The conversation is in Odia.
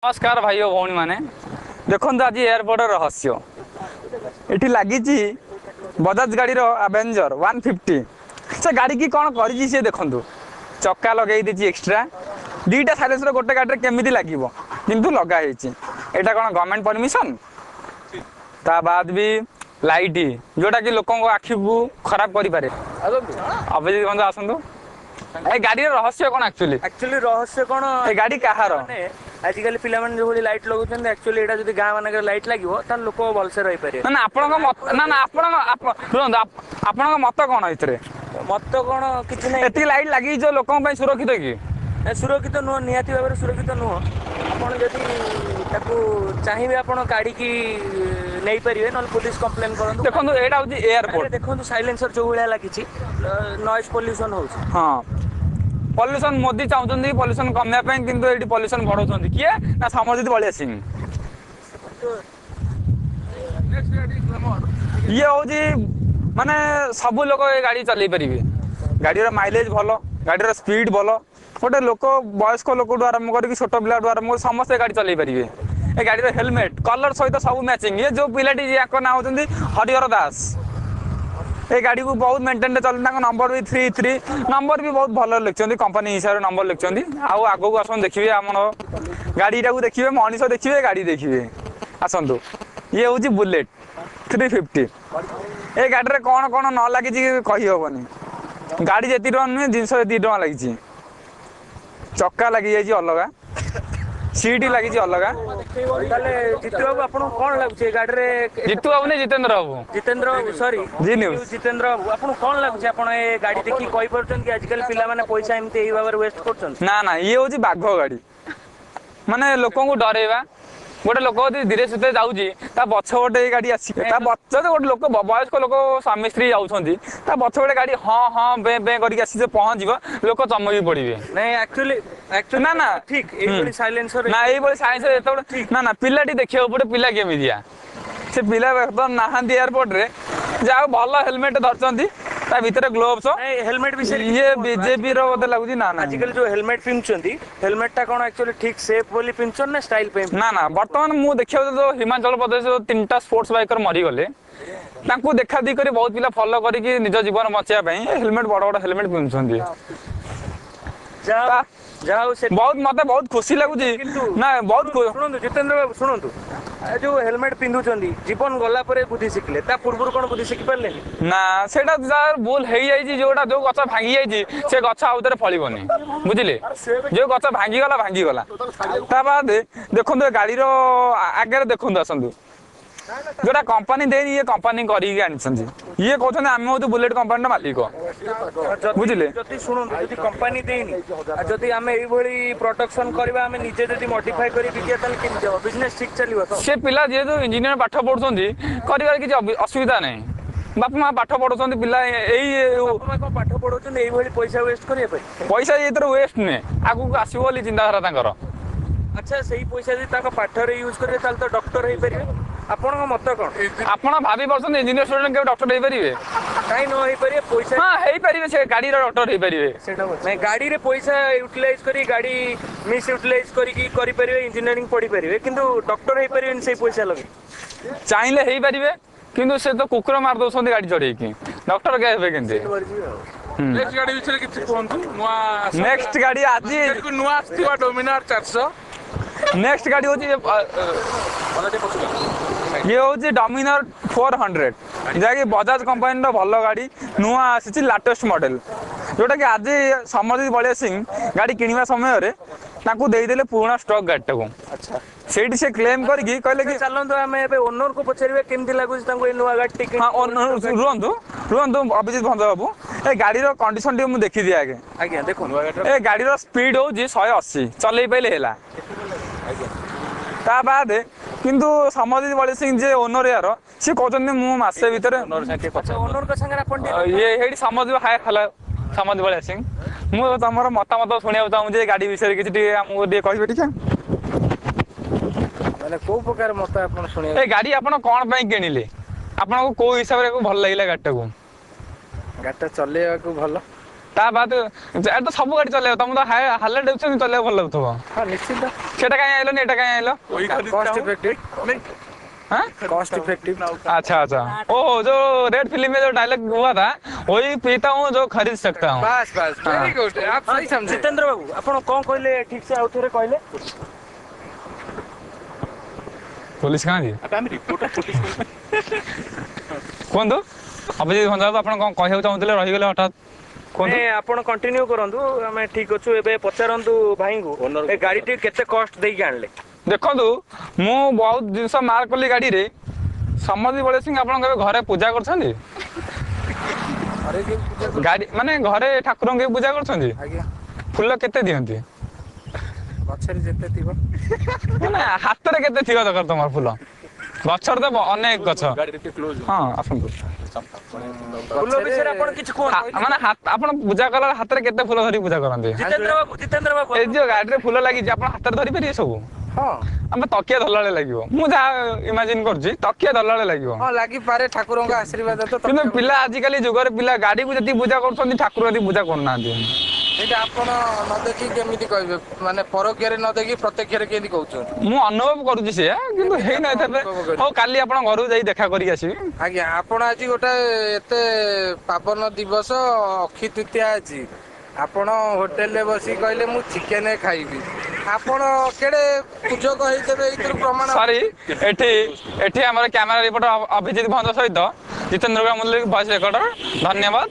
ନମସ୍କାର ଭାଇ ଓ ଭଉଣୀମାନେ, ଦେଖନ୍ତୁ ଆଜି ଏୟାରପୋର୍ଟର ରହସ୍ୟ। ଏଠି ଲାଗିଛି ବଜାଜ ଗାଡ଼ିର ଆଭେଞ୍ଜର 150। ସେ ଗାଡ଼ିକି କ'ଣ କରିଛି ସିଏ ଦେଖନ୍ତୁ, ଚକା ଲଗେଇ ଦେଇଛି ଏକ୍ସଟ୍ରା। ଦୁଇଟା ସାଇଲେନ୍ସର ଗୋଟେ ଗାଡ଼ିରେ କେମିତି ଲାଗିବ, କିନ୍ତୁ ଲଗା ହେଇଛି। ଏଇଟା କ'ଣ ଗଭର୍ଣ୍ଣମେଣ୍ଟ ପରମିସନ୍? ତା ବାଦ ବି ଲାଇଟ୍, ଯୋଉଟାକି ଲୋକଙ୍କ ଆଖିକୁ ଖରାପ କରିପାରେ। ଅଭିଜିତ ବନ୍ଧୁ ଆସନ୍ତୁ, ଏ ଗାଡ଼ିର ରହସ୍ୟ କ'ଣ? ଆକ୍ଚୁଆଲି ରହସ୍ୟ କ'ଣ? ଏ ଗାଡ଼ି କାହାର? ଆଜିକାଲି ପିଲାମାନେ ଯୋଉଭଳି ଲାଇଟ୍ ଲଗାଉଛନ୍ତି, ଆକ୍ଚୁଆଲି ଏଇଟା ଯଦି ଗାଁ ମାନଙ୍କରେ ଲାଇଟ୍ ଲାଗିବ ତାହେଲେ ଲୋକ ଭଲସେ ରହିପାରିବେ। ନା ନା, ଆପଣଙ୍କ ମତ? ନା ନା, ଆପଣଙ୍କ, ରୁହନ୍ତୁ, ଆପଣଙ୍କ ମତ କ'ଣ ଏଥିରେ? ମତ କ'ଣ, କିଛି ନାହିଁ। ଏତିକି ଲାଇଟ୍ ଲାଗିଛି ଯୋଉ ଲୋକଙ୍କ ପାଇଁ ସୁରକ୍ଷିତ କି? ସୁରକ୍ଷିତ ନୁହଁ, ନିହାତି ଭାବରେ ସୁରକ୍ଷିତ ନୁହଁ। ଆପଣ ଯଦି ତାକୁ ଚାହିଁବେ ଆପଣ କାଢ଼ିକି ନେଇପାରିବେ, ନହେଲେ ପୋଲିସ କମ୍ପ୍ଲେନ୍ କରନ୍ତୁ। ଦେଖନ୍ତୁ, ଏଇଟା ହଉଛି ଏୟାରପୋର୍ଟ। ଦେଖନ୍ତୁ ସାଇଲେନ୍ସର ଯୋଉ ଭଳିଆ ଲାଗିଛି, ନଏଜ ପଲ୍ୟୁସନ ହଉଛି। ହଁ, ପଲ୍ୟୁସନ। ମୋଦି ଚାହୁଁଛନ୍ତି ପଲ୍ୟୁସନ କମେଇବା ପାଇଁ, କିନ୍ତୁ ଏଇଠି ପଲ୍ୟୁସନ ବଢଉଛନ୍ତି କିଏ? ନା ସମରଜିତ ବଳିଆ ସିଂ। ଇଏ ହଉଛି ମାନେ ସବୁ ଲୋକ ଏ ଗାଡି ଚଲେଇ ପାରିବେ। ଗାଡିର ମାଇଲେଜ ଭଲ, ଗାଡିର ସ୍ପିଡ ଭଲ। ଗୋଟେ ଲୋକ, ବୟସ୍କ ଲୋକଠୁ ଆରମ୍ଭ କରିକି ଛୋଟ ପିଲାଠୁ ଆରମ୍ଭ କରି ସମସ୍ତେ ଗାଡି ଚଲେଇ ପାରିବେ। ଏ ଗାଡିର ହେଲମେଟ କଲର ସହିତ ସବୁ ମ୍ୟାଚିଂ। ଇଏ ଯୋଉ ପିଲାଟି, ୟାଙ୍କ ନାଁ ହଉଛନ୍ତି ହରିହର ଦାସ। ଏ ଗାଡ଼ିକୁ ବହୁତ ମେଣ୍ଟେନରେ ଚଲେ। ତାଙ୍କ ନମ୍ବର ବି 33 ନମ୍ବର ବି ବହୁତ ଭଲ ଲେଖିଛନ୍ତି, କମ୍ପାନୀ ହିସାବରେ ନମ୍ବର ଲେଖିଛନ୍ତି। ଆଉ ଆଗକୁ ଆସନ୍ତୁ, ଦେଖିବେ ଆମର ଗାଡ଼ିଟାକୁ ଦେଖିବେ, ମଣିଷ ଦେଖିବେ, ଗାଡ଼ି ଦେଖିବେ। ଆସନ୍ତୁ, ଇଏ ହେଉଛି ବୁଲେଟ୍ 350। ଏ ଗାଡ଼ିରେ କ'ଣ କ'ଣ ନ ଲାଗିଛି କହିହେବନି। ଗାଡ଼ି ଯେତିକି ଟଙ୍କା ନୁହେଁ, ଜିନିଷ ଯେତିକି ଟଙ୍କା ଲାଗିଛି। ଚକା ଲାଗିଯାଇଛି ଅଲଗା, ସିଟ୍ ଲାଗିଛି ଅଲଗା। ତାହେଲେ ଜିତୁ ବାବୁ, ଆପଣଙ୍କୁ କଣ ଲାଗୁଛି ଏ ଗାଡ଼ିରେ? ଜିତୁ ବାବୁ ନାଇଁ, ଜିତେନ୍ଦ୍ର ବାବୁ। ଜିତେନ୍ଦ୍ର ବାବୁ, ସରି। G news. Jitendra ବାବୁ, ଆପଣଙ୍କୁ କଣ ଲାଗୁଛି? ଆପଣ ଏ ଗାଡ଼ି ଦେଖିକି କହିପାରୁଛନ୍ତି କି ଆଜିକାଲି ପିଲାମାନେ ପଇସା ଏମିତି ଏଇ ଭାବରେ ୱେଷ୍ଟ କରୁଛନ୍ତି? ନା ନା, ଇଏ ହଉଛି ବାଘ ଗାଡ଼ି, ମାନେ ଲୋକଙ୍କୁ ଡରେଇବା। ଗୋଟେ ଲୋକ ଯଦି ଧୀରେ ସୁସ୍ଥେ ଯାଉଛି, ତା ପଛ ଗୋଟେ ଏଇ ଗାଡ଼ି ଆସି, ତା ପଛ ଗୋଟେ ଲୋକ, ବୟସ୍କ ଲୋକ, ସ୍ୱାମୀ ସ୍ତ୍ରୀ ଯାଉଛନ୍ତି, ତା ପଛ ଗୋଟେ ଗାଡ଼ି ହଁ ହଁ ବେ ବେ କରିକି ଆସି ପହଞ୍ଚିବ, ଲୋକ ଚମକି ପଡ଼ିବେ। ନାଇଁ, ଆକ୍ଚୁଆଲି ନା ନା, ଠିକ ଏଇଭଳି ସାଇଲେନ୍ସର ନା, ଏଇଭଳି ସାଇଲେନ୍ସର ଯେତେବେଳେ, ନା ନା, ପିଲାଟି ଦେଖିବାକୁ ପଡେ ପିଲା କେମିତିଆ। ସେ ପିଲା ବର୍ତ୍ତମାନ ନାହାନ୍ତି ଏୟାରପୋର୍ଟରେ। ଯାହା ଭଲ ହେଲମେଟ ଧରିଛନ୍ତି, ତା ଭିତରେ ଗ୍ଲୋଭସ। ହେଲମେଟ ବିଷୟରେ ଇଏ ବିଜେପି ର ବୋଧେ ଲାଗୁଛି। ନା ନା, ଆଜିକାଲି ଯୋଉ ହେଲମେଟ ପିନ୍ଧୁଛନ୍ତି, ହେଲମେଟ ଟା କଣ ଆକ୍ଚୁଆଲି ଠିକ ସେଫ୍ ବୋଲି ପିନ୍ଧୁଛନ୍ତି ନା ଷ୍ଟାଇଲ ପାଇଁ? ନା ନା, ବର୍ତ୍ତମାନ ମୁଁ ଦେଖିବାକୁ ଯୋଉ ହିମାଚଳ ପ୍ରଦେଶ 3ଟା ସ୍ପୋର୍ଟସ ବାଇକର ମରିଗଲେ, ତାଙ୍କୁ ଦେଖା ଦେଖି କରି ବହୁତ ପିଲା ଫଲୋ କରିକି ନିଜ ଜୀବନ ବଞ୍ଚେଇବା ପାଇଁ ହେଲମେଟ, ବଡ ବଡ ହେଲମେଟ ପିନ୍ଧୁଛନ୍ତି। ଯାହା ହଉ, ବହୁତ ମତେ ବହୁତ ଖୁସି ଲାଗୁଛି। ନା, ବହୁତ। ଶୁଣନ୍ତୁ ଜିତେନ୍ଦ୍ର ବାବୁ, ଶୁଣନ୍ତୁ, ଯୋଉ ହେଲମେଟ ପିନ୍ଧୁଛନ୍ତି, ଜୀବନ ଗଲା ପରେ ବୁଦ୍ଧି ଶିଖିଲେ, ତା ପୂର୍ବରୁ କଣ ବୁଦ୍ଧି ଶିଖି ପାରିଲେନି? ନା, ସେଇଟା ଯାହାର ଭୁଲ ହେଇଯାଇଛି। ଯୋଉଟା ଯୋଉ ଗଛ ଭାଙ୍ଗି ଯାଇଛି, ସେ ଗଛ ଆଉ ଥରେ ଫଳିବନି, ବୁଝିଲେ? ଯୋଉ ଗଛ ଭାଙ୍ଗିଗଲା ଭାଙ୍ଗିଗଲା। ତା ବାଦ ଦେଖନ୍ତୁ, ଏ ଗାଡିର ଆଗରେ ଦେଖନ୍ତୁ, ଆସନ୍ତୁ, ଯୋଉଟା କମ୍ପାନୀ ଦେଇନି, ଇଏ କମ୍ପାନୀ କରିକି ଆଣିଛନ୍ତି। ଇଏ କହୁଛନ୍ତି ଆମେ ହଉଛୁ ବୁଲେଟ କମ୍ପାନୀର ମାଲିକ, ବୁଝିଲେ? ଯଦି ଶୁଣନ୍ତୁ, ଯଦି କମ୍ପାନୀ ଦେଇନି ଆଉ ଯଦି ଆମେ ଏଇଭଳି ପ୍ରଡକ୍ସନ କରିବା, ଆମେ ନିଜେ ଯଦି ମଡିଫାଇ କରି ବିକିବା, ତାହେଲେ କେମିତି ହବ? ବିଜନେସ ଠିକ ଚାଲିବ ତ? ସେ ପିଲା ଯେହେତୁ ଇଞ୍ଜିନିୟର ପାଠ ପଢୁଛନ୍ତି, କରିବାର କିଛି ଅସୁବିଧା ନାହିଁ। ବାପା ମା ପାଠ ପଢୁଛନ୍ତି ପିଲା ଏଇ ବାପା ମା କଣ ପାଠ ପଢଉଛନ୍ତି ଏଇଭଳି ପଇସା ୱେଷ୍ଟ କରିବା ପାଇଁ? ପଇସା ଏଥିରେ ୱେଷ୍ଟ ନୁହେଁ, ଆଗକୁ ଆସିବ ବୋଲି ଚିନ୍ତାଧାରା ତାଙ୍କର। ଆଚ୍ଛା, ସେଇ ପଇସା ଯଦି ତାଙ୍କ ପାଠରେ ୟୁଜ କରିବେ ତାହେଲେ ତ ଡକ୍ଟର ହେଇପାରିବେ। ଆପଣଙ୍କ ମତ କଣ? ଆପଣ ଭାବି ପାରୁଛନ୍ତି ଇଞ୍ଜିନିୟର ଷ୍ଟୁଡେଣ୍ଟ କେବେ ଡକ୍ଟର ହେଇପାରିବେ? କାଇଁ ନ ହେଇପାରିବେ? ପଇସା ହଁ ହେଇପାରିବେ, ସେ ଗାଡିର ଡକ୍ଟର ହେଇପାରିବେ। ନାଇଁ, ଗାଡିରେ ପଇସା ୟୁଟିଲାଇଜ କରି, ଗାଡି ମିସ୍ ୟୁଟିଲାଇଜ କରିକି କରିପାରିବେ, ଇଞ୍ଜିନିୟରିଂ ପଢିପାରିବେ, କିନ୍ତୁ ଡକ୍ଟର ହେଇପାରିବେନି ସେଇ ପଇସା ଲଗେଇ? ଚାହିଁଲେ ହେଇପାରିବେ, କିନ୍ତୁ ସେ ତ କୁକୁର ମାରି ଦଉଛନ୍ତି ଗାଡି ଚଢେଇକି, ଡକ୍ଟର ହେବେ କେମିତି? ନେକ୍ସଟ ଗାଡି ବିଷୟରେ କିଛି କୁହନ୍ତୁ। ନୂଆ ନେକ୍ସଟ ଗାଡି ଆଜି ନୂଆ ଆସିଥିବା ଡୋମିନାର 400। ନେକ୍ସଟ ଗାଡି ହଉଛି ଇଏ, ହଉଛି ଡମିନର 400, ଯାହାକି ବଜାଜ କମ୍ପାନୀର ଭଲ ଗାଡ଼ି, ନୂଆ ଆସିଛି, ଲାଟେଷ୍ଟ ମଡେଲ। ଯୋଉଟାକି ଆଜି ସମରଜିତ ବଳିଆ ସିଂ ଗାଡ଼ି କିଣିବା ସମୟରେ ତାଙ୍କୁ ଦେଇଦେଲେ ପୁରୁଣା ଷ୍ଟକ୍ ଗାଡ଼ିଟାକୁ। ସେଇଠି ସେ କ୍ଲେମ୍ କରିକି କହିଲେ କି ଚାଲନ୍ତୁ ଆମେ ଏବେ ଓନରକୁ ପଚାରିବା କେମିତି ଲାଗୁଛି ତାଙ୍କୁ ଏ ନୂଆ ଗାଡ଼ି। ହଁ, ରୁହନ୍ତୁ ରୁହନ୍ତୁ ଅଭିଜିତ ଭଞ୍ଜ ବାବୁ, ଏ ଗାଡ଼ିର କଣ୍ଡିସନ ଟିକେ ମୁଁ ଦେଖିଦିଏ ଆଗେ। ଆଜ୍ଞା, ଦେଖନ୍ତୁ। ଏ ଗାଡ଼ିର ସ୍ପିଡ ହଉଛି 180, ଚଲେଇ ପାଇଲେ ହେଲା। ତା ବାଦେ କିନ୍ତୁ ସମରଜିତ ବଳି ସିଂ ଯିଏ ଓନର ୟାର, ସିଏ କହୁଛନ୍ତି ମୁଁ ମାସେ ଭିତରେ ଇଏ ହେଇଠି। ସମରଜିତ, ହାଏ, ହ୍ୟାଲୋ ସମରଜିତ ବଳିଆ ସିଂ, ମୁଁ ତମର ମତାମତ ଶୁଣିବାକୁ ଚାହୁଁଛି ଏ ଗାଡ଼ି ବିଷୟରେ, କିଛି ଟିକେ ଆମକୁ ଟିକେ କହିବେ ଟିକେ? ମାନେ କୋଉ ପ୍ରକାର ମତ ଆପଣ ଶୁଣିବେ? ଏ ଗାଡ଼ି ଆପଣ କଣ ପାଇଁ କିଣିଲେ? ଆପଣଙ୍କୁ କୋଉ ହିସାବରେ ଭଲ ଲାଗିଲା ଗାଡ଼ିଟାକୁ? ଗାଡ଼ିଟା ଚଲେଇବାକୁ ଭଲ। ତା ବାଦ ଏଟା ତ ସବୁ ଗାଡି ଚଲେଇବ, ତମକୁ ତ ହାର୍ଲେ ଡେଭିଡସନ ଚଲେଇବାକୁ ଭଲ ଲାଗୁଥିବ। ହଁ, ନିଶ୍ଚିତ। ସେଟା କାହିଁ ଆଇଲନି, ଏଟା କାହିଁ ଆଇଲ? वही खरीदता कॉस्ट हूँ। इफेक्टिव। नहीं। हाँ? Cost effective. अच्छा अच्छा, ओ जो रेड फिल्म में जो डायलॉग हुआ था, वही पीता हूँ जो खरीद सकता हूँ। बस बस, वेरी गुड, आप सही समझे। ଜିତେନ୍ଦ୍ର ବାବୁ, ଆପଣ କଣ କହିଲେ ଠିକ ସେ ଆଉ ଥରେ କହିଲେ? ପୋଲିସ କାହାନ୍ତି? अबे हम रिपोर्टर, पुलिस। କୁହନ୍ତୁ ଅଭିଜିତ ଭଞ୍ଜ ବାବୁ, ଆପଣ କଣ କହିବାକୁ ଚାହୁଁଥିଲେ, ରହିଗଲେ ହଠାତ୍, କୁହନ୍ତୁ। ନାଇଁ, ଆପଣ କଣ୍ଟିନ୍ୟୁ କରନ୍ତୁ, ଆମେ ଠିକ ଅଛୁ। ଏବେ ପଚାରନ୍ତୁ ଭାଇଙ୍କୁ, ଏ ଗାଡିଟି କେତେ କଷ୍ଟ ଦେଇକି ଆଣିଲେ? ଦେଖନ୍ତୁ, ମୁଁ ବହୁତ ଜିନିଷ ମାର୍କ କଲି ଗାଡିରେ। ସମଦି ବଳେ ସିଂ, ଆପଣ କେବେ ଘରେ ପୂଜା କରୁଛନ୍ତି? ଘରେ କେହି ପୂଜା? ଗାଡି ମାନେ ଘରେ ଠାକୁରଙ୍କୁ କେବେ ପୂଜା କରୁଛନ୍ତି? ଆଜ୍ଞା। ଫୁଲ କେତେ ଦିଅନ୍ତି? ଗଛରେ ଯେତେ ଥିବ। ମାନେ ହାତରେ କେତେ ଥିବା ଦରକାର ତମର ଫୁଲ? ଗଛରେ ତ ଅନେକ ଗଛ। ଗାଡି ଟିକେ କ୍ଲୋଜ। ହଁ, ଆସନ୍ତୁ। ଫୁଲ ବିଷୟରେ ଆପଣ କିଛି କୁହନ୍ତୁ। ମାନେ ଆପଣ ପୂଜା କଲା ହାତରେ କେତେ ଫୁଲ ଧରି ପୂଜା କରନ୍ତି? ଜିତେନ୍ଦ୍ର ବାବୁ, ଜିତେନ୍ଦ୍ର ବାବୁ, ଏଇ ଯୋଉ ଗାଡିରେ ଫୁଲ ଲାଗିଛି, ଆପଣ ହାତରେ ଧରି ପାରିବେ ସବୁ? ହଁ। ଆମେ ତକିଆ ଧରିଲା ବେଳେ ଲାଗିବ, ମୁଁ ଯାହା ଇମାଜିନ କରୁଛି, ତକିଆ ଧରିଲା ବେଳେ ଲାଗିବ। ହଁ, ଲାଗିପାରେ, ଠାକୁରଙ୍କ ଆଶୀର୍ବାଦ ତ। କିନ୍ତୁ ପିଲା ଆଜିକାଲି ଯୁଗରେ ପିଲା ଗାଡିକୁ ଯେତିକି ପୂଜା କରୁଛନ୍ତି, ଠାକୁର ଯେତିକି ପୂଜା କରୁନାହାନ୍ତି। ଏଇଟା ଆପଣ ନ ଦେଖିକି କେମିତି କହିବେ? ମାନେ ପରୋକ୍ଷରେ ନ ଦେଖି ପ୍ରତ୍ୟକ୍ଷରେ କେମିତି କହୁଛନ୍ତି? ମୁଁ ଅନୁଭବ କରୁଛି ସେଇଆ, କିନ୍ତୁ ହେଇନଥାଏ। ହଉ, କାଲି ଆପଣ ଘରକୁ ଯାଇ ଦେଖା କରିକି ଆସିବି। ଆଜ୍ଞା, ଆପଣ ଆଜି ଗୋଟେ ଏତେ ପାବନ ଦିବସ, ଅକ୍ଷି ତୃତୀୟା ଆଜି, ଆପଣ ହୋଟେଲରେ ବସିକି କହିଲେ ମୁଁ ଚିକେନ ଖାଇବି, ଆପଣ କେଡେ ପୂଜକ ହେଇଥିବେ ଏଇଥିରୁ ପ୍ରମାଣ। ସରି, ଏଠି ଆମର କ୍ୟାମେରା ରିପୋର୍ଟର ଅଭିଜିତ ଭଞ୍ଜ ସହିତ ଜିତେନ୍ଦ୍ର ମଲ୍ଲିକ, ଭଏସ ରେକର୍ଡର। ଧନ୍ୟବାଦ।